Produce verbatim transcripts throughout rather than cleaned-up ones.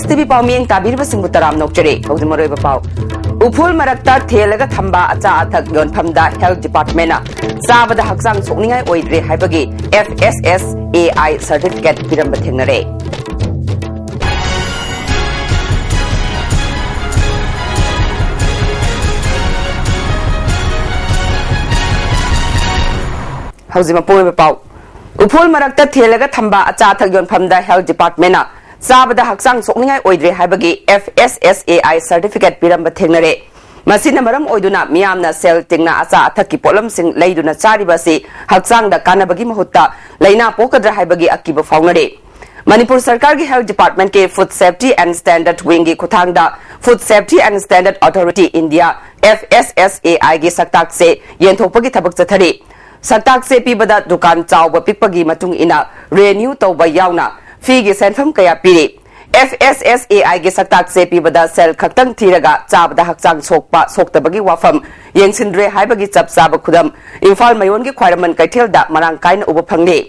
TV ꯄꯥꯎꯃꯤꯌꯦꯡ ꯇꯥꯕꯤꯔꯤꯕꯁꯤꯡꯕꯨ ꯇꯔꯥꯝꯅ ꯑꯣꯛꯆꯔꯤ꯫ ꯍꯧꯖꯤꯛ ꯃꯔꯨꯑꯣꯏꯕ ꯄꯥꯎ꯫ ꯎꯐꯨꯜ ꯃꯔꯛꯇ ꯊꯦꯜꯂꯒ ꯊꯝꯕ ꯑꯆꯥ ꯑꯊꯛ ꯌꯣꯟꯐꯝꯗ health department ꯅ ꯆꯥꯕꯗ ꯍꯛꯆꯥꯡ ꯁꯣꯛꯅꯤꯡꯉꯥꯏ ꯑꯣꯏꯗ꯭ꯔꯦ ꯍꯥꯏꯕꯒꯤ F S S A I certificate ꯄꯤꯔꯝꯕ ꯊꯦꯡꯅꯔꯦ꯫ ꯍꯧꯖꯤꯛ ꯃꯄꯨꯡ ꯑꯣꯏꯕ ꯄꯥꯎ꯫ ꯎꯐꯨꯜ ꯃꯔꯛꯇ ꯊꯦꯜꯂꯒ ꯊꯝꯕ ꯑꯆꯥ ꯑꯊꯛ ꯌꯣꯟꯐꯝꯗ health department ꯅ ꯆꯥꯕꯗ ꯍꯛꯆꯥꯡ ꯁꯣꯛꯅꯤꯡꯉꯥꯏ ꯑꯣꯏꯗ꯭ꯔꯦ ꯍꯥꯏꯕꯒꯤ F S S A I certificate ꯄꯤꯔꯝꯕ ꯊꯦꯡꯅꯔꯦ꯫ ꯃꯁꯤꯅ ꯃꯔꯝ ꯑꯣꯏꯗꯨꯅ ꯃꯤꯌꯥꯝꯅ ꯁꯦꯜ ꯇꯤꯡꯅ ꯑꯆꯥ ꯑꯊꯛꯀꯤ ꯄꯣꯠꯂꯝꯁꯤꯡ ꯂꯩꯗꯨꯅ ꯆꯥꯔꯤꯕ ꯑꯁꯤ ꯍꯛꯆꯥꯡꯗ ꯀꯥꯟꯅꯕꯒꯤ ꯃꯍꯨꯠꯇ ꯂꯥꯏꯅꯥ ꯄꯣꯛꯀꯗ꯭ꯔꯥ ꯍꯥꯏꯕꯒꯤ ꯑꯀꯤꯕ ꯐꯥꯎꯅꯔꯦ꯫ ꯃꯅꯤꯄꯨꯔ ꯁꯔꯀꯥꯔꯒꯤ health department ꯀꯤ Food Safety and Standard Wing ꯒꯤ ꯈꯨꯠꯊꯥꯡꯗ Food Safety and Standard Authority India, F S S A I ꯒꯤ ꯁꯛꯇꯥꯛꯁꯦ ꯌꯦꯟꯊꯣꯛꯄꯒꯤ ꯊꯕꯛ ꯆꯠꯊꯔꯤ꯫ ꯁꯛꯇꯥꯛꯁꯦ ꯄꯤꯕꯗ ꯗꯨꯀꯥꯟ ꯆꯥꯎꯕ ꯄꯤꯛꯄꯒꯤ ꯃꯇꯨꯡ ꯏꯟꯅ renew ꯇꯧꯕ ꯌꯥꯎꯅ ꯐꯤꯒꯤ ꯁꯦꯟꯐꯝ ꯀꯌꯥ ꯄꯤꯔꯤ꯫ F S S A I ꯒꯤ ꯁꯛꯇꯥꯛꯁꯦ ꯄꯤꯕꯗ ꯁꯦꯜ ꯈꯛꯇꯪ ꯊꯤꯔꯒ ꯆꯥꯕꯗ ꯍꯛꯆꯥꯡ ꯁꯣꯛꯄ ꯁꯣꯛꯇꯕꯒꯤ ꯋꯥꯐꯝ ꯌꯦꯡꯁꯤꯟꯗ꯭ꯔꯦ ꯍꯥꯏꯕꯒꯤ ꯆꯞ ꯆꯥꯕ ꯈꯨꯗꯝ ꯏꯝꯐꯥꯜ ꯃꯌꯣꯟꯒꯤ ꯈ꯭ꯋꯥꯏꯔꯝꯕꯟ ꯀꯩꯊꯦꯜꯗ ꯃꯔꯥꯡ ꯀꯥꯏꯅ ꯎꯕ ꯐꯪꯂꯤ꯫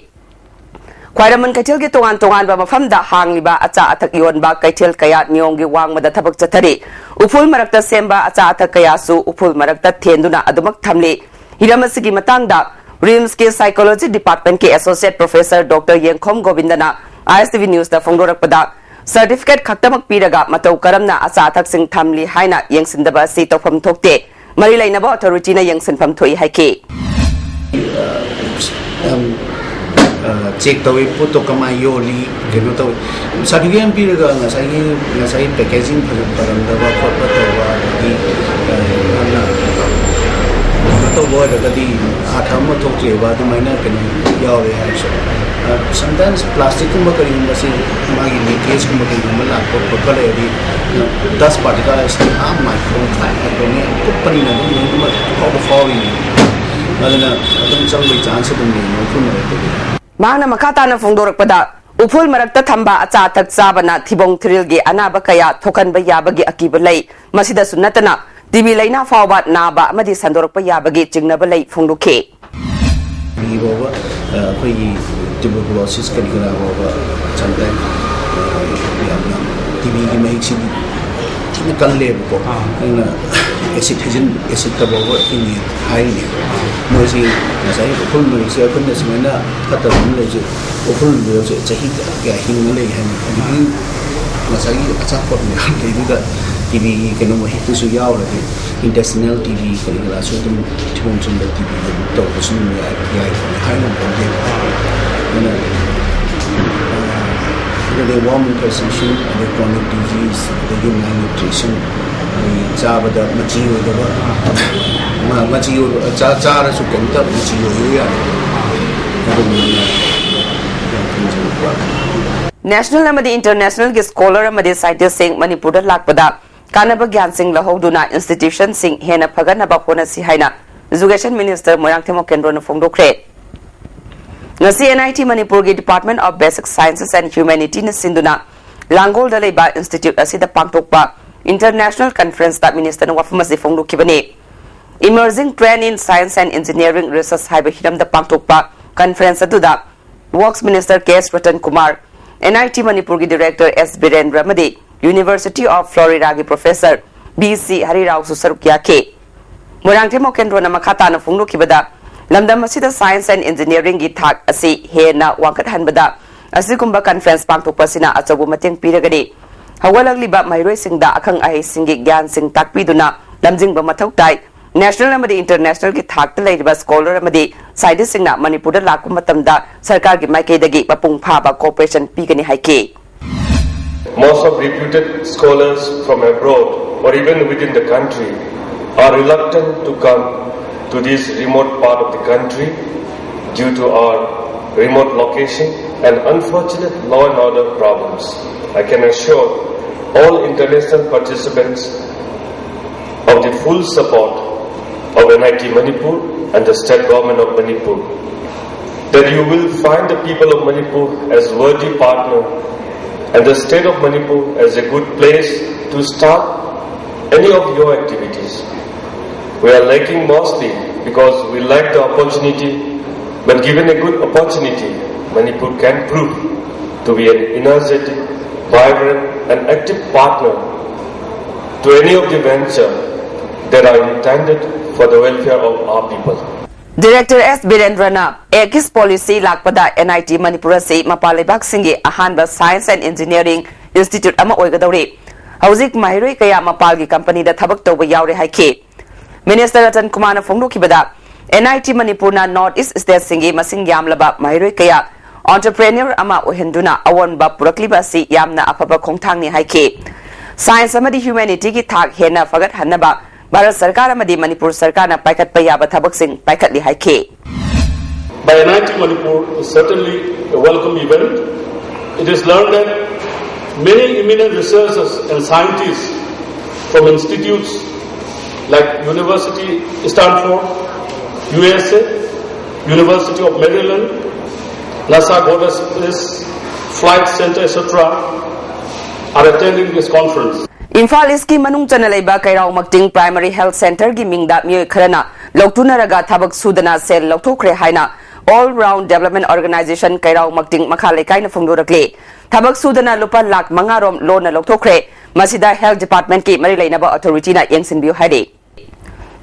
ꯈ꯭ꯋꯥꯏꯔꯝꯕꯟ ꯀꯩꯊꯦꯜꯒꯤ ꯇꯣꯉꯥꯟ ꯇꯣꯉꯥꯟꯕ ꯃꯐꯝꯗ ꯍꯥꯡꯂꯤꯕ ꯑꯆꯥ ꯑꯊꯛ ꯌꯣꯟꯕ ꯀꯩꯊꯦꯜ ꯀꯌꯥ ꯅꯤꯌꯣꯝꯒꯤ ꯋꯥꯡꯃꯗ ꯊꯕꯛ ꯆꯠꯊꯔꯤ꯫ ꯎꯐꯨꯜ ꯃꯔꯛꯇ ꯁꯦꯝꯕ ꯑꯆꯥ ꯑꯊꯛ ꯀꯌꯥꯁꯨ ꯎꯐꯨꯜ ꯃꯔꯛꯇ ꯊꯦꯟꯗꯨꯅ ꯑꯗꯨꯃꯛ ꯊꯝꯂꯤ꯫ ꯍꯤꯔꯝ ꯑꯁꯤꯒꯤ ꯃꯇꯥꯡꯗ RIMS ꯀꯤ psychology department ꯀꯤ associate professor Doctor ꯌꯦꯡꯈꯣꯝ ꯒꯣꯕꯤꯟꯗꯅ I S T V news ꯇ ꯐꯣꯡꯗꯣꯔꯛꯄꯗ, certificate ꯈꯛꯇꯃꯛ ꯄꯤꯔꯒ ꯃꯇꯧ ꯀꯔꯝꯅ ꯑꯆꯥ ꯑꯊꯛꯁꯤꯡ ꯊꯝꯂꯤ ꯍꯥꯏꯅ ꯌꯦꯡꯁꯤꯟꯗꯕ ꯑꯁꯤ ꯇꯧꯐꯝ ꯊꯣꯛꯇꯦ꯫ ꯃꯔꯤ ꯂꯩꯅꯕ authority ꯅ ꯌꯦꯡꯁꯤꯟꯐꯝ ꯊꯣꯛꯏ ꯍꯥꯏꯈꯤ꯫ ꯌꯥꯝ, ꯑ, check ꯇꯧꯏ, ꯄꯣꯠꯇꯣ ꯀꯃꯥꯏꯅ ꯌꯣꯜꯂꯤ, ꯀꯩꯅꯣ ꯇꯧꯏ꯫ Certificate ꯑꯃ ꯄꯤꯔꯒ ꯉꯁꯥꯏꯒꯤ, ꯉꯁꯥꯏꯒꯤ packaging ꯐꯖ-, ꯐꯔꯝꯗꯕ ꯈꯣꯠꯄ ꯇꯧꯕ, ꯑꯗꯒꯤ, ꯑ, ꯌꯥꯝꯅ ꯀꯩꯅꯣ ꯇꯧꯕ ꯑꯣꯏꯔꯒꯗꯤ ꯑꯥꯔꯊ ꯑꯃ ꯊꯣꯛꯇ꯭ꯔꯦꯕ, ꯑꯗꯨꯃꯥꯏꯅ ꯀꯩꯅꯣ ꯌꯥꯎꯔꯦ ꯍꯥꯏꯔꯁꯨ꯫ ꯑ, sometimes plastic ꯀꯨꯝꯕ ꯀꯔꯤꯒꯨꯝꯕꯁꯤ ꯃꯥꯒꯤ leakage ꯀꯨꯝꯕ ꯀꯩꯒꯨꯝꯕ ꯂꯥꯛꯄ ꯈꯣꯠꯄ ꯂꯩꯔꯗꯤ, dust particles ꯁꯤ ꯑꯥ micron, five micron ꯅꯤ, ꯌꯥꯝ ꯀꯨꯞꯄꯅꯤꯅ ꯑꯗꯨꯝ ꯂꯣꯏꯅꯃꯛ ꯐꯥꯎꯕ ꯐꯥꯎꯔꯤꯅꯤ꯫ ꯑꯗꯨꯅ ꯑꯗꯨꯝ ꯆꯪꯕꯒꯤ chance ꯑꯗꯨꯝ ꯂꯩ, ꯃꯔꯤꯐꯨ ꯃꯔꯛꯇꯗꯤ꯫ ꯃꯍꯥꯛꯅ ꯃꯈꯥ ꯇꯥꯅ ꯐꯣꯡꯗꯣꯔꯛꯄꯗ, ꯎꯐꯨꯜ ꯃꯔꯛꯇ ꯊꯝꯕ ꯑꯆꯥ ꯑꯊꯛ ꯆꯥꯕꯅ ꯊꯤꯕꯣꯡ ꯊꯤꯔꯤꯜꯒꯤ ꯑꯅꯥꯕ ꯀꯌꯥ ꯊꯣꯛꯍꯟꯕ ꯌꯥꯕꯒꯤ ꯑꯀꯤꯕ ꯂꯩ꯫ ꯃꯁꯤꯗꯁꯨ ꯅꯠꯇꯅ, ꯇꯤ ꯕꯤ ꯂꯥꯏꯅꯥ ꯐꯥꯎꯕ ꯅꯥꯕ ꯑꯃꯗꯤ ꯁꯟꯗꯣꯔꯛꯄ ꯌꯥꯕꯒꯤ ꯆꯤꯡꯅꯕ ꯂꯩ ꯐꯣꯡꯗꯣꯛꯈꯤ꯫ ꯇꯤ ꯕꯤ ꯐꯥꯎꯕ, ꯑ, ꯑꯩꯈꯣꯏꯒꯤ tuberculosis ꯀꯔꯤ ꯀꯔꯥ ꯐꯥꯎꯕ sometimes, ꯑ, ꯌꯥꯝꯅ ꯇꯤꯕꯤꯒꯤ ꯃꯍꯤꯛꯁꯤꯗꯤ ꯊꯤꯅ ꯀꯜꯂꯦꯕꯀꯣ꯫ ꯑꯥ꯫ ꯑꯗꯨꯅ ꯑꯦꯁꯤꯠ ꯍꯩꯖꯤꯟ ꯑꯦꯁꯤꯠꯇ ꯐꯥꯎꯕ ꯍꯤꯡꯉꯦ ꯍꯥꯏꯔꯤꯅꯦꯕ꯫ ꯃꯣꯏꯁꯤ ꯉꯁꯥꯏ ꯎꯈ꯭ꯔꯨꯜ ꯃꯔꯤꯁꯦ ꯑꯩꯈꯣꯏꯅ ꯁꯨꯃꯥꯏꯅ ꯐꯠꯇꯕ ꯑꯃ ꯂꯩꯁꯦ, ꯎꯈ꯭ꯔꯨꯜ ꯃꯔꯤꯁꯦ ꯆꯍꯤ ꯀꯌꯥ ꯀꯌꯥ ꯍꯤꯡꯉ ꯂꯩ ꯍꯥꯏꯅ꯫ ꯑꯗꯨꯗꯤ ꯉꯁꯥꯏꯒꯤ ꯑꯆꯥꯄꯣꯠ ꯃꯌꯥꯝ ꯂꯩꯗꯨꯗ ꯇꯤꯕꯤꯒꯤ ꯀꯩꯅꯣ ꯃꯍꯤꯛꯇꯨꯁꯨ ꯌꯥꯎꯔꯗꯤ ꯏꯟꯇꯦꯁꯇꯤꯅꯦꯜ ꯇꯤꯕꯤ ꯀꯔꯤ ꯀꯔꯥꯁꯨ ꯑꯗꯨꯝ ꯊꯤꯕꯣꯡ ꯆꯨꯝꯕ ꯇꯤꯕꯤ ꯑꯗꯨꯝ ꯇꯧꯕꯁꯨ ꯑꯗꯨꯝ ꯌꯥꯏ ꯌꯥꯏ ꯍꯥꯏꯅ ꯈꯟꯖꯩ꯫ ꯑꯗꯨꯅ ꯑꯗꯨꯗꯤ ꯋꯥꯔꯝ ꯏꯟꯐꯦꯁꯇꯦꯁꯟ ꯑꯗꯩ ꯀ꯭ꯔꯣꯅꯤꯛ ꯗꯤꯖꯤꯁ ꯑꯗꯒꯤ ꯃꯥꯜꯅ꯭ꯌꯨꯇ꯭ꯔꯤꯁꯟ ꯑꯩꯈꯣꯏ ꯆꯥꯕꯗ ꯃꯆꯤ ꯑꯣꯏꯗꯕ ꯃꯆꯤ ꯑꯣꯏꯕ ꯆꯥꯔꯁꯨ ꯀꯩꯝꯇ ꯃꯆꯤ ꯑꯣꯏꯕ ꯌꯥꯗꯕ ꯑꯗꯨꯒꯨꯝꯕ ꯌꯥꯝ ꯊꯦꯡꯅꯩ꯫ ꯅꯦꯁꯅꯦꯜ ꯑꯃꯗꯤ ꯏꯟꯇꯔꯅꯦꯁꯅꯦꯜꯒꯤ ꯁ꯭ꯀꯣꯂꯔ ꯑꯃꯗꯤ ꯁꯥꯏꯟꯇꯤꯁꯁꯤꯡ ꯃꯅꯤꯄꯨꯔꯗ ꯂꯥꯛꯄꯗ ꯀꯥꯟꯅꯕ ꯒ꯭ꯌꯥꯟꯁꯤꯡ ꯂꯧꯍꯧꯗꯨꯅ ꯏꯟꯁꯇꯤꯇ꯭ꯌꯨꯁꯟꯁꯤꯡ ꯍꯦꯟꯅ ꯐꯒꯠꯅꯕ ꯍꯣꯠꯅꯁꯤ ꯍꯥꯏꯅ ꯏꯖꯨꯀꯦꯁꯟ ꯃꯤꯅꯤꯁꯇꯔ ꯃꯣꯏꯔꯥꯡꯊꯦꯝ ꯎꯀꯦꯟꯗ꯭ꯔꯣꯅ ꯐꯣꯡꯗꯣꯛꯈ꯭ꯔꯦ꯫ ꯉꯁꯤ ꯑꯦꯟ ꯑꯥꯏ ꯇꯤ ꯃꯅꯤꯄꯨꯔꯒꯤ department of basic sciences and ꯍ꯭ꯌꯨꯃꯦꯅꯤꯇꯤꯅ ꯁꯤꯟꯗꯨꯅ ꯂꯥꯡꯒꯣꯜꯗ ꯂꯩꯕ ꯏꯟꯁꯇꯤꯇ꯭ꯌꯨꯠ ꯑꯁꯤꯗ ꯄꯥꯡꯊꯣꯛꯄ ꯏꯟꯇꯔꯅꯦꯁꯅꯦꯜ ꯀꯟꯐꯔꯦꯟꯁꯇ ꯃꯤꯅꯤꯁꯇꯔꯅ ꯋꯥꯐꯝ ꯑꯁꯤ ꯐꯣꯡꯗꯣꯛꯈꯤꯕꯅꯤ꯫ Emerging Trend in Science and Engineering Research ꯍꯥꯏꯕ ꯍꯤꯔꯝꯗ ꯄꯥꯡꯊꯣꯛꯄ ꯀꯟꯐꯔꯦꯟꯁ ꯑꯗꯨꯗ works minister K S Ratan Kumar, N I T ꯃꯅꯤꯄꯨꯔꯒꯤ ꯗꯤꯔꯦꯛꯇꯔ ꯑꯦꯁ ꯕꯤꯔꯦꯟꯗ꯭ꯔ ꯑꯃꯗꯤ ꯌꯨꯅꯤꯚꯔꯁꯤꯇꯤ ꯑꯣꯐ ꯐ꯭ꯂꯣꯔꯤꯗꯥꯒꯤ ꯄ꯭ꯔꯣꯐꯦꯁꯔ ꯕꯤ ꯁꯤ ꯍꯔꯤꯔꯥꯎꯁꯨ ꯁꯔꯨꯛ ꯌꯥꯈꯤ꯫ ꯃꯣꯏꯔꯥꯡꯊꯦꯝ ꯎꯀꯦꯟꯗ꯭ꯔꯣꯅ ꯃꯈꯥ ꯇꯥꯅ ꯐꯣꯡꯗꯣꯛꯈꯤꯕꯗ, ꯂꯝꯗꯝ ꯑꯁꯤꯗ ꯁꯥꯏꯟꯁ ꯑꯦꯟ ꯏꯟꯖꯤꯅꯤꯌꯥꯔꯤꯡꯒꯤ ꯊꯥꯛ ꯑꯁꯤ ꯍꯦꯟꯅ ꯋꯥꯡꯈꯠꯍꯟꯕꯗ ꯑꯁꯤꯒꯨꯝꯕ ꯀꯟꯐꯔꯦꯟꯁ ꯄꯥꯡꯊꯣꯛꯄ ꯑꯁꯤꯅ ꯑꯆꯧꯕ ꯃꯇꯦꯡ ꯄꯤꯔꯒꯅꯤ꯫ ꯍꯧꯒꯠꯂꯛꯂꯤꯕ ꯃꯍꯩꯔꯣꯏꯁꯤꯡꯗ ꯑꯈꯪ ꯑꯍꯩꯁꯤꯡꯒꯤ ꯒ꯭ꯌꯥꯟꯁꯤꯡ ꯇꯥꯛꯄꯤꯗꯨꯅ ꯂꯝꯖꯤꯡꯕ ꯃꯊꯧ ꯇꯥꯏ꯫ ꯅꯦꯁꯅꯦꯜ ꯑꯃꯗꯤ ꯏꯟꯇꯔꯅꯦꯁꯅꯦꯜꯒꯤ ꯊꯥꯛꯇ ꯂꯩꯔꯤꯕ ꯁ꯭ꯀꯣꯂꯔ ꯑꯃꯗꯤ ꯁꯥꯏꯟꯇꯤꯁꯁꯤꯡꯅ ꯃꯅꯤꯄꯨꯔꯗ ꯂꯥꯛꯄ ꯃꯇꯝꯗ ꯁꯔꯀꯥꯔꯒꯤ ꯃꯥꯏꯀꯩꯗꯒꯤ ꯃꯄꯨꯡ ꯐꯥꯕ ꯀꯣꯑꯣꯄꯔꯦꯁꯟ ꯄꯤꯒꯅꯤ ꯍꯥꯏꯈꯤ꯫ Most of reputed scholars from abroad or even within the country are reluctant to come to this remote part of the country due to our remote location and unfortunate law and order problems. I can assure all international participants of the full support of N I T Manipur and the state government of Manipur, that you will find the people of Manipur as worthy partner and the state of Manipur as a good place to start any of your activities. We are lacking mostly because we lack the opportunity, but given a good opportunity, Manipur can prove to be an energetic, vibrant, an active partner to any of the venture that are intended for the welfare of our people. Director S Birendrana X policy ꯂꯥꯛꯄꯗ and I T Manipur ꯑꯁꯤ ꯃꯄꯥꯟ ꯂꯩꯕꯥꯛꯁꯤꯡꯒꯤ ꯑꯍꯥꯟꯕ science and engineering institute ꯑꯃ ꯑꯣꯏꯒꯗꯧꯔꯤ꯫ ꯍꯧꯖꯤꯛ ꯃꯍꯩꯔꯣꯏ ꯀꯌꯥ ꯃꯄꯥꯜꯒꯤ ꯀꯝꯄꯅꯤꯗ ꯊꯕꯛ ꯇꯧꯕ ꯌꯥꯎꯔꯦ ꯍꯥꯏꯈꯤ꯫ ꯃꯤꯅꯤꯁꯇꯔ ꯔꯇꯟ ꯀꯨꯃꯥꯔꯅ ꯐꯣꯡꯗꯣꯛꯈꯤꯕꯗ, ꯑꯦꯟ ꯑꯥꯏ ꯇꯤ ꯃꯅꯤꯄꯨꯔꯅ ꯅꯣꯔꯠ ꯏꯁ ꯁ꯭ꯇꯦꯠꯁꯤꯡꯒꯤ ꯃꯁꯤꯡ ꯌꯥꯝꯂꯕ ꯃꯍꯩꯔꯣꯏ ꯀꯌꯥ ꯑꯣꯟꯇꯔꯄ꯭ꯔꯦꯅꯔ ꯑꯃ ꯑꯣꯏꯍꯟꯗꯨꯅ ꯑꯑꯣꯟꯕ ꯄꯨꯔꯛꯂꯤꯕ ꯑꯁꯤ ꯌꯥꯝꯅ ꯑꯐꯕ ꯈꯣꯡꯊꯥꯡꯅꯤ ꯍꯥꯏꯈꯤ꯫ ꯁꯥꯏꯟꯁ ꯑꯃꯗꯤ ꯍ꯭ꯌꯨꯃꯦꯅꯤꯇꯤꯒꯤ ꯊꯥꯛ ꯍꯦꯟꯅ ꯐꯒꯠꯍꯟꯅꯕ ꯚꯥꯔꯠ ꯁꯔꯀꯥꯔ ꯑꯃꯗꯤ ꯃꯅꯤꯄꯨꯔ ꯁꯔꯀꯥꯔꯅ ꯄꯥꯏꯈꯠꯄ ꯌꯥꯕ ꯊꯕꯛꯁꯤꯡ ꯄꯥꯏꯈꯠꯂꯤ ꯍꯥꯏꯈꯤ꯫ By N I T Manipur is certainly a welcome event. It is learned that many eminent researchers and scientists from institutes like University Stanford, U S A, University of Maryland, NASA Goddard Space Flight Center, et cetera, are attending this conference. Imphal ꯏꯁꯀꯤ ꯃꯅꯨꯡ ꯆꯟꯅ ꯂꯩꯕ ꯀꯩꯔꯥꯎ ꯃꯛꯇꯤꯡ primary health ꯁꯦꯟꯇꯔꯒꯤ ꯃꯤꯡꯗ ꯃꯤꯑꯣꯏ ꯈꯔꯅ ꯂꯧꯇꯨꯅꯔꯒ ꯊꯕꯛ ꯁꯨꯗꯅ ꯁꯦꯜ ꯂꯧꯊꯣꯛꯈ꯭ꯔꯦ ꯍꯥꯏꯅ all round development organisation ꯀꯩꯔꯥꯎ ꯃꯛꯇꯤꯡ ꯃꯈꯥ ꯂꯩꯀꯥꯏꯅ ꯐꯣꯡꯗꯣꯔꯛꯂꯤ꯫ ꯊꯕꯛ ꯁꯨꯗꯅ ꯂꯨꯄꯥ ꯂꯥꯈ ꯃꯉꯥ ꯔꯣꯝ ꯂꯣꯟꯅ ꯂꯧꯊꯣꯛꯈ꯭ꯔꯦ꯫ ꯃꯁꯤꯗ ꯍꯦꯜꯊ ꯗꯤꯄꯥꯔꯠꯃꯦꯟꯠꯀꯤ ꯃꯔꯤ ꯂꯩꯅꯕ ꯑꯣꯊꯣꯔꯤꯇꯤꯅ ꯌꯦꯡꯁꯤꯟꯕꯤꯌꯨ ꯍꯥꯏꯔꯤ꯫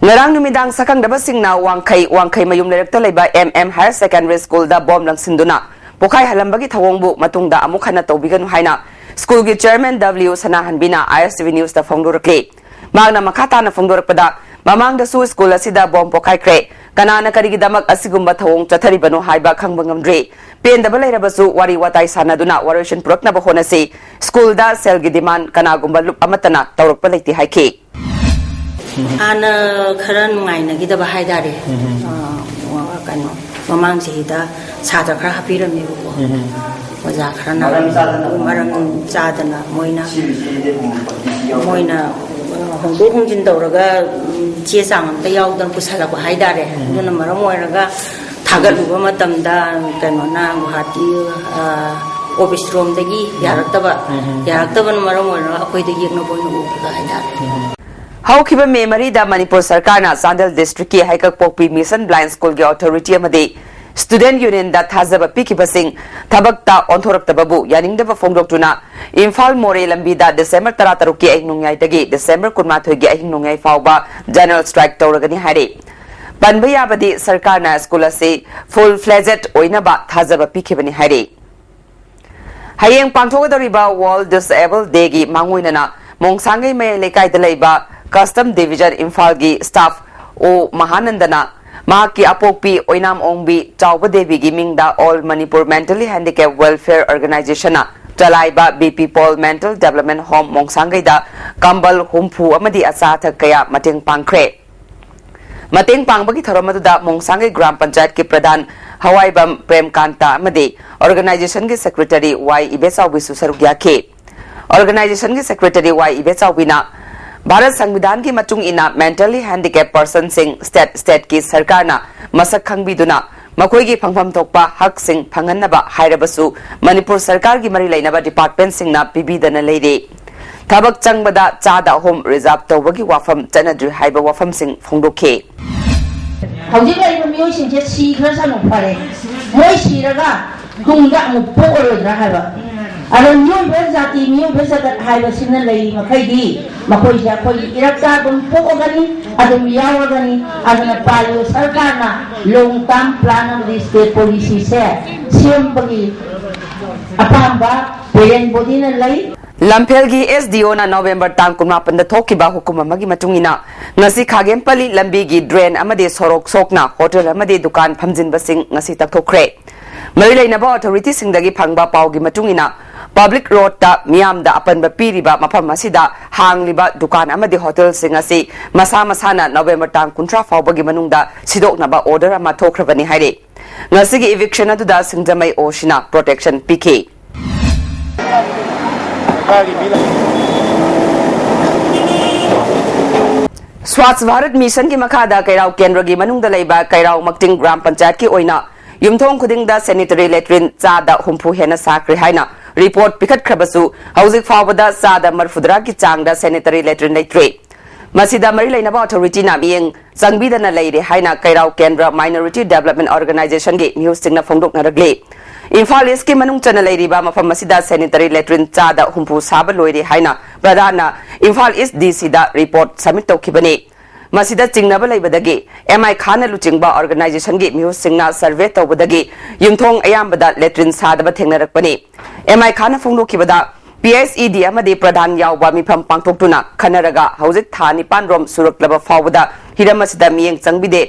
ꯉꯔꯥꯡ ꯅꯨꯃꯤꯗꯥꯡ ꯁꯛꯈꯪꯗꯕꯁꯤꯡꯅ ꯋꯥꯡꯈꯩ, ꯋꯥꯡꯈꯩ ꯃꯌꯨꯝ ꯂꯩꯔꯛꯇ ꯂꯩꯕ ꯑꯦꯝ ꯑꯦꯝ ꯍꯥꯌꯔ ꯁꯦꯀꯦꯟꯗꯔꯤ ꯁ꯭ꯀꯨꯜꯗ ꯕꯣꯝ ꯂꯪꯁꯤꯟꯗꯨꯅ ꯄꯣꯈꯥꯏꯍꯜꯂꯝꯕꯒꯤ ꯊꯧꯑꯣꯡꯕꯨ ꯃꯇꯨꯡꯗ ꯑꯃꯨꯛ ꯍꯟꯅ ꯇꯧꯕꯤꯒꯅꯨ ꯍꯥꯏꯅ ꯁ꯭ꯀꯨꯜꯒꯤ ꯆꯦꯌꯔꯃꯦꯟ ꯗꯕ꯭ꯂꯤꯎ ꯁꯅꯥꯍꯟꯕꯤꯅ ꯑꯥꯏ ꯑꯦꯁ ꯇꯤ ꯚꯤ ꯅ꯭ꯌꯨꯁꯇ ꯐꯣꯡꯗꯣꯔꯛꯂꯤ꯫ ꯃꯍꯥꯛꯅ ꯃꯈꯥ ꯇꯥꯅ ꯐꯣꯡꯗꯣꯔꯛꯄꯗ, ꯃꯃꯥꯡꯗꯁꯨ ꯁ꯭ꯀꯨꯜ ꯑꯁꯤꯗ ꯕꯣꯝ ꯄꯣꯈꯥꯏꯈ꯭ꯔꯦ, ꯀꯅꯥꯅ ꯀꯔꯤꯒꯤꯗꯃꯛ ꯑꯁꯤꯒꯨꯝꯕ ꯊꯧꯑꯣꯡ ꯆꯠꯊꯔꯤꯕꯅꯣ ꯍꯥꯏꯕ ꯈꯪꯕ ꯉꯝꯗ꯭ꯔꯤ꯫ ꯄꯦꯟꯗꯕ ꯂꯩꯔꯕꯁꯨ ꯋꯥꯔꯤ ꯋꯥꯇꯥꯏ ꯁꯥꯟꯅꯗꯨꯅ ꯋꯥꯔꯣꯏꯁꯤꯟ ꯄꯨꯔꯛꯅꯕ ꯍꯣꯠꯅꯁꯤ꯫ ꯁ꯭ꯀꯨꯜꯗ ꯁꯦꯜꯒꯤ ꯗꯤꯃꯥꯟ ꯀꯅꯥꯒꯨꯝꯕ ꯂꯨꯞ ꯑꯃꯠꯇꯅ ꯇꯧꯔꯛꯄ ꯂꯩꯇꯦ ꯍꯥꯏꯈꯤ꯫ ꯍꯥꯟꯅ ꯈꯔ ꯅꯨꯡꯉꯥꯏꯅꯈꯤꯗꯕ ꯍꯥꯏꯇꯥꯔꯦ꯫ ꯑ, ꯀꯩꯅꯣ, ꯃꯃꯥꯡ ꯆꯍꯤꯗ ꯁꯥꯇ꯭ꯔ ꯈꯔ ꯍꯥꯞꯄꯤꯔꯝꯃꯦꯕꯀꯣ꯫ ꯑꯣꯖꯥ ꯈꯔꯅ ꯃꯔꯝ ꯆꯥꯗꯅ? ꯃꯔꯝ ꯆꯥꯗꯅ ꯃꯣꯏꯅ, ꯁꯤꯕꯨ ꯁꯤꯗꯤ ꯍꯣꯡꯕ ꯈꯣꯠꯄꯁꯨ ꯌꯥꯎꯗꯦ꯫ ꯃꯣꯏꯅ ꯍꯣꯡꯗꯣꯛ ꯍꯣꯡꯖꯤꯟ ꯇꯧꯔꯒ, ꯎꯝ, ꯆꯦ ꯆꯥꯡ ꯑꯝꯇ ꯌꯥꯎꯗꯅ ꯄꯨꯁꯜꯂꯛꯄ ꯍꯥꯏꯇꯥꯔꯦ꯫ ꯑꯗꯨꯅ ꯃꯔꯝ ꯑꯣꯏꯔꯒ ꯊꯥꯒꯠꯂꯨꯕ ꯃꯇꯝꯗ ꯀꯩꯅꯣꯅ ꯒꯨꯍꯥꯇꯤ, ꯑ, ꯑꯣꯐꯤꯁ ꯔꯣꯝꯗꯒꯤ ꯌꯥꯔꯛꯇꯕ, ꯌꯥꯔꯛꯇꯕꯅ ꯃꯔꯝ ꯑꯣꯏꯔꯒ ꯑꯩꯈꯣꯏꯗ ꯌꯦꯛꯅꯕ ꯑꯣꯏꯅ ꯎꯈꯤꯕ ꯍꯥꯏꯇꯥꯔꯦ꯫ ꯍꯧꯈꯤꯕ ꯃꯦ ꯃꯔꯤꯗ ꯃꯅꯤꯄꯨꯔ ꯁꯔꯀꯥꯔꯅ ꯆꯥꯟꯗꯦꯜ ꯗꯤꯁꯇ꯭ꯔꯤꯛꯀꯤ ꯍꯩꯀꯛꯄꯣꯛꯄꯤ ꯃꯤꯁꯟ ꯕ꯭ꯂꯥꯏꯟ ꯁ꯭ꯀꯨꯜꯒꯤ ꯑꯣꯊꯣꯔꯤꯇꯤ ꯑꯃꯗꯤ Student Unionꯗ ꯊꯥꯖꯕ ꯄꯤꯈꯤꯕꯁꯤꯡ ꯊꯕꯛꯇ ꯑꯣꯟꯊꯣꯔꯛꯇꯕꯕꯨ ꯌꯥꯅꯤꯡꯗꯕ ꯐꯣꯡꯗꯣꯛꯇꯨꯅ ꯏꯝꯐꯥꯜ ꯃꯣꯔꯦ ꯂꯝꯕꯤꯗ ꯗꯤꯁꯦꯝꯕꯔ ꯇꯔꯥꯇꯔꯨꯛꯀꯤ ꯑꯍꯤꯡ ꯅꯣꯡꯌꯥꯏꯗꯒꯤ ꯗꯤꯁꯦꯝꯕꯔ ꯀꯨꯟꯃꯥꯊꯣꯏꯒꯤ ꯑꯍꯤꯡ ꯅꯣꯡꯌꯥꯏ ꯐꯥꯎꯕ general strike ꯇꯧꯔꯒꯅꯤ ꯍꯥꯏꯔꯤ꯫ ꯄꯟꯕ ꯌꯥꯕꯗꯤ ꯁꯔꯀꯥꯔꯅ ꯁ꯭ꯀꯨꯜ ꯑꯁꯤ full fledged ꯑꯣꯏꯅꯕ ꯊꯥꯖꯕ ꯄꯤꯈꯤꯕꯅꯤ ꯍꯥꯏꯔꯤ꯫ ꯍꯌꯦꯡ ꯄꯥꯡꯊꯣꯛꯀꯗꯧꯔꯤꯕ World Disable Dayꯒꯤ ꯃꯥꯡꯑꯣꯏꯅꯅ ꯃꯣꯡꯁꯥꯡꯒꯩ ꯃꯌꯥꯏ ꯂꯩꯀꯥꯏꯗ ꯂꯩꯕ Custom Division ꯏꯝꯐꯥꯜꯒꯤ staff ꯑꯣ ꯃꯍꯥꯅꯟꯗꯅ ꯃꯍꯥꯛꯀꯤ ꯑꯄꯣꯛꯄꯤ ꯑꯣꯏꯅꯥꯝ ꯑꯣꯡꯕꯤ ꯆꯥꯎꯕ ꯗꯦꯕꯤꯒꯤ ꯃꯤꯡꯗ All Manipur Mentally Handicap Welfare Organizationꯅ ꯆꯂꯥꯏꯕ B P Pal Mental Development Home ꯃꯣꯡꯁꯥꯡꯒꯩꯗ ꯀꯝꯕꯜ ꯍꯨꯝꯐꯨ ꯑꯃꯗꯤ ꯑꯆꯥ ꯑꯊꯛ ꯀꯌꯥ ꯃꯇꯦꯡ ꯄꯥꯡꯈ꯭ꯔꯦ꯫ ꯃꯇꯦꯡ ꯄꯥꯡꯕꯒꯤ ꯊꯧꯔꯝ ꯑꯗꯨꯗ ꯃꯣꯡꯁꯥꯡꯒꯩ ꯒ꯭ꯔꯥꯝ ꯄꯟꯆꯥꯌꯠꯀꯤ ꯄ꯭ꯔꯙꯥꯟ ꯍꯋꯥꯏꯕꯝ ꯄ꯭ꯔꯦꯝꯀꯥꯟꯇ ꯑꯃꯗꯤ organizationꯒꯤ secretaryY ꯏꯕꯦꯆꯥꯎꯕꯤꯁꯨ ꯁꯔꯨꯛ ꯌꯥꯈꯤ꯫ Organizationꯒꯤ secretaryY ꯏꯕꯦꯆꯥꯎꯕꯤꯅ ꯚꯥꯔꯠ ꯁꯪꯕꯤꯙꯥꯟꯒꯤ ꯃꯇꯨꯡ ꯏꯟꯅ mentally handicap personꯁꯤꯡ state stateꯀꯤ ꯁꯔꯀꯥꯔꯅ ꯃꯁꯛ ꯈꯪꯕꯤꯗꯨꯅ ꯃꯈꯣꯏꯒꯤ ꯐꯪꯐꯝ ꯊꯣꯛꯄ ꯍꯛꯁꯤꯡ ꯐꯪꯍꯟꯅꯕ ꯍꯥꯏꯔꯕꯁꯨ ꯃꯅꯤꯄꯨꯔ ꯁꯔꯀꯥꯔꯒꯤ ꯃꯔꯤ ꯂꯩꯅꯕ departmentꯁꯤꯡꯅ ꯄꯤꯕꯤꯗꯅ ꯂꯩꯔꯤ꯫ ꯊꯕꯛ ꯆꯪꯕꯗ ꯆꯥꯗ ꯑꯍꯨꯝ reserve ꯇꯧꯕꯒꯤ ꯋꯥꯐꯝ ꯆꯠꯅꯗ꯭ꯔꯤ ꯍꯥꯏꯕ ꯋꯥꯐꯝꯁꯤꯡ ꯐꯣꯡꯗꯣꯛꯈꯤ꯫ ꯍꯧꯖꯤꯛ ꯂꯩꯔꯤꯕ ꯃꯤꯑꯣꯏꯁꯤꯡꯁꯦ ꯁꯤꯈ꯭ꯔꯁꯅꯨ ꯐꯔꯦ, ꯃꯣꯏ ꯁꯤꯔꯒ ꯇꯨꯡꯗ ꯑꯃꯨꯛ ꯄꯣꯛꯑꯔꯣꯏꯗ꯭ꯔꯥ ꯍꯥꯏꯕ꯫ ꯑꯗꯣ ꯃꯤꯑꯣꯏꯕ ꯖꯥꯇꯤ, ꯃꯤꯑꯣꯏꯕ ꯖꯒꯠ ꯍꯥꯏꯕꯁꯤꯅ ꯂꯩꯔꯤ ꯃꯈꯩꯗꯤ ꯃꯈꯣꯏꯁꯦ ꯑꯩꯈꯣꯏꯒꯤ ꯏꯔꯛꯇ ꯑꯗꯨꯝ ꯄꯣꯛꯑꯒꯅꯤ, ꯑꯗꯨꯝ ꯌꯥꯎꯔꯒꯅꯤ꯫ ꯑꯗꯨꯅ ꯄꯥꯜꯂꯤꯕ ꯁꯔꯀꯥꯔꯅ long term plan ꯑꯃꯗꯤ state policyꯁꯦ ꯁꯦꯝꯕꯒꯤ ꯑꯄꯥꯝꯕ parent bodyꯅ ꯂꯩ꯫ ꯂꯝꯐꯦꯜꯒꯤ SDOꯅ ꯅꯣꯕꯦꯝꯕꯔ ꯇꯥꯡ ꯀꯨꯟꯃꯥꯄꯟꯗ ꯊꯣꯛꯈꯤꯕ ꯍꯨꯀꯨꯝ ꯑꯃꯒꯤ ꯃꯇꯨꯡ ꯏꯟꯅ ꯉꯁꯤ ꯈꯥꯒꯦꯝꯄꯜꯂꯤ ꯂꯝꯕꯤꯒꯤ drain ꯑꯃꯗꯤ ꯁꯣꯔꯣꯛ ꯁꯣꯛꯅ ꯍꯣꯇꯦꯜ ꯑꯃꯗꯤ ꯗꯨꯀꯥꯟ ꯐꯝꯖꯤꯟꯕꯁꯤꯡ ꯉꯁꯤ ꯇꯛꯊꯣꯛꯈ꯭ꯔꯦ꯫ ꯃꯔꯤ ꯂꯩꯅꯕ authorityꯁꯤꯡꯗꯒꯤ ꯐꯪꯕ ꯄꯥꯎꯒꯤ ꯃꯇꯨꯡ ꯏꯟꯅ public roadꯇ ꯃꯤꯌꯥꯝꯗ ꯑꯄꯟꯕ ꯄꯤꯔꯤꯕ ꯃꯐꯝ ꯑꯁꯤꯗ ꯍꯥꯡꯂꯤꯕ ꯗꯨꯀꯥꯟ ꯑꯃꯗꯤ ꯍꯣꯇꯦꯜꯁꯤꯡ ꯑꯁꯤ ꯃꯁꯥ ꯃꯁꯥꯅ ꯅꯣꯕꯦꯝꯕꯔ ꯇꯥꯡ ꯀꯨꯟꯊ꯭ꯔꯥ ꯐꯥꯎꯕꯒꯤ ꯃꯅꯨꯡꯗ ꯁꯤꯗꯣꯛꯅꯕ order ꯑꯃ ꯊꯣꯛꯈ꯭ꯔꯕꯅꯤ ꯍꯥꯏꯔꯤ꯫ ꯉꯁꯤꯒꯤ eviction ꯑꯗꯨꯗ ꯁꯤꯡꯖꯃꯩ OCꯅ protection ꯄꯤꯈꯤ꯫ Swachh Bharat Missionꯒꯤ ꯃꯈꯥꯗ ꯀꯩꯔꯥꯎ ꯀꯦꯟꯗ꯭ꯔꯒꯤ ꯃꯅꯨꯡꯗ ꯂꯩꯕ ꯀꯩꯔꯥꯎ ꯃꯛꯇꯤꯡ ꯒ꯭ꯔꯥꯝ ꯄꯟꯆꯥꯌꯠꯀꯤ ꯑꯣꯏꯅ ꯌꯨꯝꯊꯣꯡ ꯈꯨꯗꯤꯡꯗ sanitary latrine ꯆꯥꯗ ꯍꯨꯝꯐꯨ ꯍꯦꯟꯅ ꯁꯥꯈ꯭ꯔꯦ ꯍꯥꯏꯅ report ꯄꯤꯈꯠꯈ꯭ꯔꯕꯁꯨ ꯍꯧꯖꯤꯛ ꯐꯥꯎꯕꯗ ꯆꯥꯗ ꯃꯔꯐꯨꯇꯔꯥꯒꯤ ꯆꯥꯡꯗ sanitary latrine ꯂꯩꯇ꯭ꯔꯤ꯫ ꯃꯁꯤꯗ ꯃꯔꯤ ꯂꯩꯅꯕ ꯑꯣꯊꯣꯔꯤꯇꯤꯅ ꯃꯤꯠꯌꯦꯡ ꯆꯪꯕꯤꯗꯅ ꯂꯩꯔꯦ ꯍꯥꯏꯅ ꯀꯩꯔꯥꯎ ꯀꯦꯟꯗ꯭ꯔ ꯃꯥꯏꯅꯣꯔꯤꯇꯤ ꯗꯦꯕꯂꯞꯃꯦꯟ ꯑꯣꯔꯒꯅꯥꯏꯖꯦꯁꯟꯒꯤ ꯃꯤꯍꯨꯠꯁꯤꯡꯅ ꯐꯣꯡꯗꯣꯛꯅꯔꯛꯂꯤ꯫ ꯏꯝꯐꯥꯜ ꯏꯁꯀꯤ ꯃꯅꯨꯡ ꯆꯟꯅ ꯂꯩꯔꯤꯕ ꯃꯐꯝ ꯑꯁꯤꯗ ꯁꯦꯅꯤꯇꯔꯤ ꯂꯦꯇ꯭ꯔꯤꯟ ꯆꯥꯗ ꯍꯨꯝꯐꯨ ꯁꯥꯕ ꯂꯣꯏꯔꯦ ꯍꯥꯏꯅ ꯄ꯭ꯔꯙꯥꯟꯅ ꯏꯝꯐꯥꯜ ꯏꯁ ꯗꯤ ꯁꯤꯗ ꯔꯤꯄꯣꯔꯠ ꯁꯕꯃꯤꯠ ꯇꯧꯈꯤꯕꯅꯤ꯫ ꯃꯁꯤꯗ ꯆꯤꯡꯅꯕ ꯂꯩꯕꯗꯒꯤ ꯑꯦꯝ ꯑꯥꯏ ꯈꯥꯟꯅ ꯂꯨꯆꯤꯡꯕ ꯑꯣꯔꯒꯅꯥꯏꯖꯦꯁꯟꯒꯤ ꯃꯤꯍꯨꯠꯁꯤꯡꯅ ꯁꯔꯚꯦ ꯇꯧꯕꯗꯒꯤ ꯌꯨꯝꯊꯣꯡ ꯑꯌꯥꯝꯕꯗ ꯂꯦꯇ꯭ꯔꯤꯟ ꯁꯥꯗꯕ ꯊꯦꯡꯅꯔꯛꯄꯅꯤ꯫ ꯑꯦꯝ ꯑꯥꯏ ꯈꯥꯟꯅ ꯐꯣꯡꯗꯣꯛꯈꯤꯕꯗ, ꯄꯤ ꯑꯩꯆ ꯏ ꯗꯤ ꯑꯃꯗꯤ ꯄ꯭ꯔꯙꯥꯟ ꯌꯥꯎꯕ ꯃꯤꯐꯝ ꯄꯥꯡꯊꯣꯛꯇꯨꯅ ꯈꯟꯅꯔꯒ ꯍꯧꯖꯤꯛ ꯊꯥ ꯅꯤꯄꯥꯟ ꯔꯣꯝ ꯁꯨꯔꯛꯂꯕ ꯐꯥꯎꯕꯗ ꯍꯤꯔꯝ ꯑꯁꯤꯗ ꯃꯤꯠꯌꯦꯡ ꯆꯪꯕꯤꯗꯦ꯫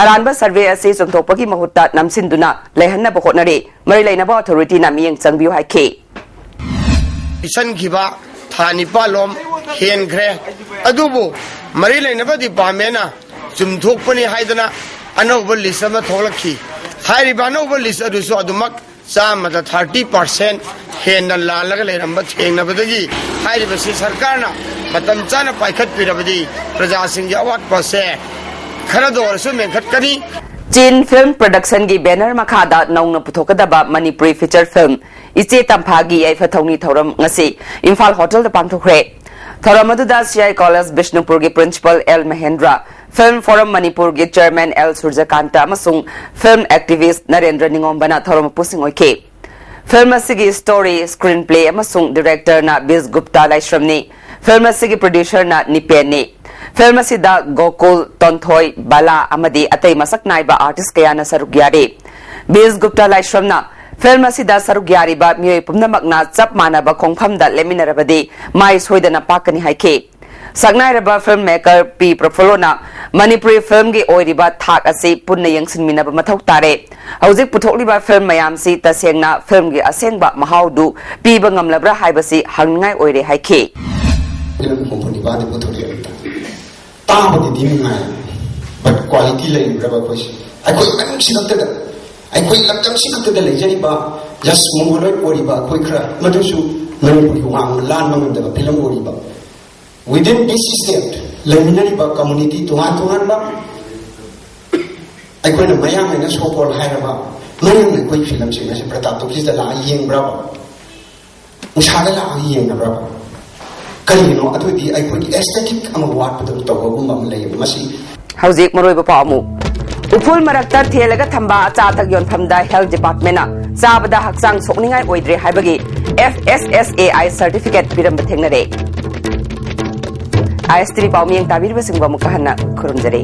ꯑꯔꯥꯟꯕ ꯁꯔꯚꯦ ꯑꯁꯤ ꯆꯨꯝꯊꯣꯛꯄꯒꯤ ꯃꯍꯨꯠꯇ ꯅꯝꯁꯤꯟꯗꯨꯅ ꯂꯩꯍꯟꯅꯕ ꯍꯣꯠꯅꯔꯤ꯫ ꯃꯔꯤ ꯂꯩꯅꯕ ꯑꯣꯊꯣꯔꯤꯇꯤꯅ ꯃꯤꯠꯌꯦꯡ ꯆꯪꯕꯤꯌꯨ ꯍꯥꯏꯈꯤ꯫ ꯄꯤꯁꯟꯈꯤꯕ ꯊꯥ ꯅꯤꯄꯥꯜꯂꯣꯝ ꯍꯦꯟꯈ꯭ꯔꯦ꯫ ꯑꯗꯨꯕꯨ ꯃꯔꯤ ꯂꯩꯅꯕ ꯗꯤꯄꯥꯔꯠꯃꯦꯟꯅ ꯆꯨꯝꯊꯣꯛꯄꯅꯤ ꯍꯥꯏꯗꯅ ꯑꯅꯧꯕ ꯂꯤꯁ ꯑꯃ ꯊꯣꯛꯂꯛꯈꯤ꯫ ꯍꯥꯏꯔꯤꯕ ꯑꯅꯧꯕ ꯂꯤꯁ ꯑꯗꯨꯁꯨ ꯑꯗꯨꯃꯛ ꯆꯥꯝꯃꯗ ꯊꯥꯔꯇꯤ ꯄꯥꯔꯁꯦꯟ ꯍꯦꯟꯅ ꯂꯥꯜꯂꯒ ꯂꯩꯔꯝꯕ ꯊꯦꯡꯅꯕꯗꯒꯤ ꯍꯥꯏꯔꯤꯕꯁꯤ ꯁꯔꯀꯥꯔꯅ ꯃꯇꯝ ꯆꯥꯅ ꯄꯥꯏꯈꯠꯄꯤꯔꯕꯗꯤ ꯄ꯭ꯔꯖꯥꯁꯤꯡꯒꯤ ꯑꯋꯥꯠꯄꯁꯦ ꯈꯔꯗ ꯑꯣꯏꯔꯁꯨ ꯃꯦꯟꯈꯠꯀꯅꯤ꯫ ꯆꯤꯟ ꯐꯤꯜꯝ ꯄ꯭ꯔꯗꯛꯁꯟꯒꯤ ꯕꯦꯅꯔ ꯃꯈꯥꯗ ꯅꯧꯅ ꯄꯨꯊꯣꯛꯀꯗꯕ ꯃꯅꯤꯄꯨꯔꯤ ꯐꯤꯆꯔ ꯐꯤꯜꯝ ꯏꯆꯦ ꯇꯝꯐꯥꯒꯤ ꯌꯥꯏꯐ ꯊꯧꯅꯤ ꯊꯧꯔꯝ ꯉꯁꯤ ꯏꯝꯐꯥꯜ ꯍꯣꯇꯦꯜꯗ ꯄꯥꯡꯊꯣꯛꯈ꯭ꯔꯦ꯫ ꯊꯧꯔꯝ ꯑꯗꯨꯗ ꯁꯤ ꯑꯥꯏ ꯀꯣꯂꯦꯖ ꯕꯤꯁꯅꯨꯄꯨꯔꯒꯤ principal L Mahendra, film forum ꯃꯅꯤꯄꯨꯔꯒꯤ ꯆꯤꯌꯔꯃꯦꯟ ꯑꯦꯜ ꯁꯨꯔꯖꯀꯥꯟꯇ ꯑꯃꯁꯨꯡ ꯐꯤꯜꯝ ꯑꯦꯛꯇꯤꯚꯤꯁ꯭ꯠ ꯅꯔꯦꯟꯗ꯭ꯔ ꯅꯤꯉꯣꯝꯕꯅ ꯊꯧꯔꯝ ꯃꯄꯨꯁꯤꯡ ꯑꯣꯏꯈꯤ꯫ ꯐꯤꯜꯝ ꯑꯁꯤꯒꯤ ꯁ꯭ꯇꯣꯔꯤ, ꯁ꯭ꯀ꯭ꯔꯤꯟ ꯄ꯭ꯂꯦ ꯑꯃꯁꯨꯡ ꯗꯤꯔꯦꯛꯇꯔꯅ ꯕꯤꯁ ꯒꯨꯞꯇꯥ ꯂꯥꯏꯁ꯭ꯔꯝꯅꯤ꯫ ꯐꯤꯜꯝ ꯑꯁꯤꯒꯤ ꯄ꯭ꯔꯣꯗ꯭ꯌꯨꯁꯔꯅ ꯅꯤꯄꯦꯟꯅꯤ꯫ ꯐꯤꯜꯝ ꯑꯁꯤꯗ ꯒꯣꯀꯨꯜ, ꯇꯣꯟꯊꯣꯏ, ꯕꯂꯥ ꯑꯃꯗꯤ ꯑꯇꯩ ꯃꯁꯛ ꯅꯥꯏꯕ ꯑꯥꯔꯇꯤꯁ꯭ꯠ ꯀꯌꯥꯅ ꯁꯔꯨꯛ ꯌꯥꯔꯤ꯫ ꯕꯤꯁ ꯒꯨꯞꯇꯥ ꯂꯥꯏꯁ꯭ꯔꯝꯅ ꯐꯤꯜꯝ ꯑꯁꯤꯗ ꯁꯔꯨꯛ ꯌꯥꯔꯤꯕ ꯃꯤꯑꯣꯏ ꯄꯨꯝꯅꯃꯛꯅ ꯆꯞ ꯃꯥꯟꯅꯕ ꯈꯣꯡꯐꯝꯗ ꯂꯦꯞꯃꯤꯟꯅꯔꯕꯗꯤ ꯃꯥꯏ ꯁꯣꯏꯗꯅ ꯄꯥꯛꯀꯅꯤ ꯍꯥꯏꯈꯤ꯫ ꯁꯛꯅꯥꯏꯔꯕ ꯐꯤꯜꯝ ꯃꯦꯀꯔ ꯄꯤ ꯄ꯭ꯔꯐꯨꯜꯂꯣꯅ ꯃꯅꯤꯄꯨꯔꯤ ꯐꯤꯜꯝꯒꯤ ꯑꯣꯏꯔꯤꯕ ꯊꯥꯛ ꯑꯁꯤ ꯄꯨꯟꯅ ꯌꯦꯡꯁꯤꯟꯃꯤꯟꯅꯕ ꯃꯊꯧ ꯇꯥꯔꯦ꯫ ꯍꯧꯖꯤꯛ ꯄꯨꯊꯣꯛꯂꯤꯕ ꯐꯤꯜꯝ ꯃꯌꯥꯝꯁꯤ ꯇꯁꯦꯡꯅ ꯐꯤꯜꯝꯒꯤ ꯑꯁꯦꯡꯕ ꯃꯍꯥꯎꯗꯨ ꯄꯤꯕ ꯉꯝꯂꯕ꯭ꯔꯥ ꯍꯥꯏꯕꯁꯤ ꯍꯪꯅꯤꯡꯉꯥꯏ ꯑꯣꯏꯔꯦ ꯍꯥꯏꯈꯤ꯫ ꯐꯤꯂꯝ ꯍꯨꯝꯐꯨ ꯅꯤꯄꯥꯟꯗꯤ ꯄꯨꯊꯣꯛꯂꯛꯑꯦ꯫ ꯇꯥꯕꯗꯗꯤ ꯅꯨꯡꯉꯥꯏ, but quality ꯂꯩꯔꯤꯕ꯭ꯔꯕ ꯑꯩꯈꯣꯏꯁꯦ? ꯑꯩꯈꯣꯏ ꯃꯅꯨꯡꯁꯤ ꯈꯛꯇꯗ, ꯑꯩꯈꯣꯏ ꯂꯝꯗꯝꯁꯤ ꯈꯛꯇꯗ ꯂꯩꯖꯔꯤꯕ just ꯃꯣꯡꯒꯣꯂꯣꯏꯗ ꯑꯣꯏꯔꯤꯕ ꯑꯩꯈꯣꯏ ꯈꯔ, ꯃꯗꯨꯁꯨ ꯃꯅꯤꯄꯨꯔꯒꯤ ꯋꯥꯡꯃ ꯂꯥꯟꯕ ꯉꯝꯗꯕ ꯐꯤꯂꯝ ꯑꯣꯏꯔꯤꯕ꯫ Within this state ꯂꯩꯃꯤꯟꯅꯔꯤꯕ community ꯇꯣꯉꯥꯟ ꯇꯣꯉꯥꯟꯕ ꯑꯩꯈꯣꯏꯅ ꯃꯌꯥꯡ ꯍꯥꯏꯅ so called ꯍꯥꯏꯔꯕ ꯃꯌꯥꯡꯅ ꯑꯩꯈꯣꯏ ꯐꯤꯂꯝꯁꯤꯡ ꯑꯁꯤ ꯄ꯭ꯔꯇꯥꯞ ꯇꯣꯀꯤꯁꯇ ꯂꯥꯛꯑ ꯌꯦꯡꯕ꯭ꯔꯕ? ꯎꯁꯥꯗ ꯂꯥꯛꯑꯒ ꯌꯦꯡꯅꯕ꯭ꯔꯕ? ꯀꯔꯤꯒꯤꯅꯣ ꯑꯗꯨꯗꯤ ꯑꯩꯈꯣꯏꯒꯤ ꯑꯦꯁꯊꯦꯇꯤꯛ ꯑꯃ ꯋꯥꯠꯄꯗꯧꯅ ꯇꯧꯕꯒꯨꯝꯕ ꯑꯃ ꯂꯩꯌꯦꯕ꯫ ꯃꯁꯤ ꯍꯧꯖꯤꯛ ꯃꯔꯨꯑꯣꯏꯕ ꯄꯥꯎ ꯑꯃꯨꯛ꯫ ꯎꯐꯨꯜ ꯃꯔꯛꯇ ꯊꯦꯜꯂꯒ ꯊꯝꯕ ꯑꯆꯥ ꯑꯊꯛ ꯌꯣꯟꯐꯝꯗ health department ꯅ ꯆꯥꯕꯗ ꯍꯛꯆꯥꯡ ꯁꯣꯛꯅꯤꯡꯉꯥꯏ ꯑꯣꯏꯗ꯭ꯔꯦ ꯍꯥꯏꯕꯒꯤ F S S A I certificate ꯄꯤꯔꯝꯕ ꯊꯦꯡꯅꯔꯦ꯫ ꯑꯥꯏ ꯑꯦꯁ ꯇꯤ ꯚꯤ ꯄꯥꯎ ꯃꯤꯠꯌꯦꯡ ꯇꯥꯕꯤꯔꯤꯕꯁꯤꯡꯕꯨ ꯑꯃꯨꯛꯀ ꯍꯟꯅ ꯈꯨꯔꯨꯝꯖꯔꯤ꯫